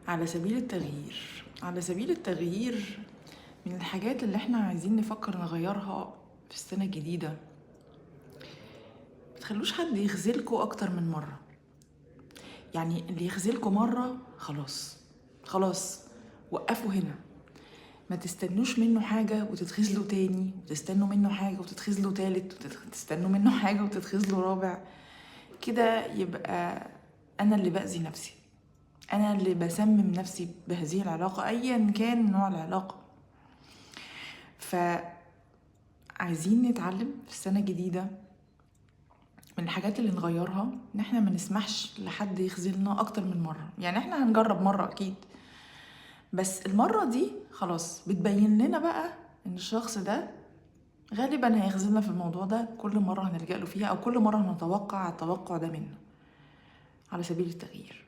على سبيل التغيير، على سبيل التغيير، من الحاجات اللي احنا عايزين نفكر نغيرها في السنة الجديدة، متخلوش حد يخذلكوا أكتر من مرة. يعني اللي يخذلكوا مرة خلاص خلاص، وقفوا هنا، ما تستنوش منه حاجة وتتخذلوا تاني، وتستنوا منه حاجة وتتخذلوا تالت، وتستنوا منه حاجة وتتخذلوا رابع. كده يبقى أنا اللي بأذي نفسي، أنا اللي بسمم نفسي بهذه العلاقة أيا كان نوع العلاقة. فعايزين نتعلم في السنة الجديدة من الحاجات اللي نغيرها إن احنا ما نسمحش لحد يخذلنا أكتر من مرة. يعني احنا هنجرب مرة أكيد، بس المرة دي خلاص بتبين لنا بقى إن الشخص ده غالبا هيخذلنا في الموضوع ده كل مرة هنلجأ له فيها، أو كل مرة هنتوقع التوقع ده منه. على سبيل التغيير.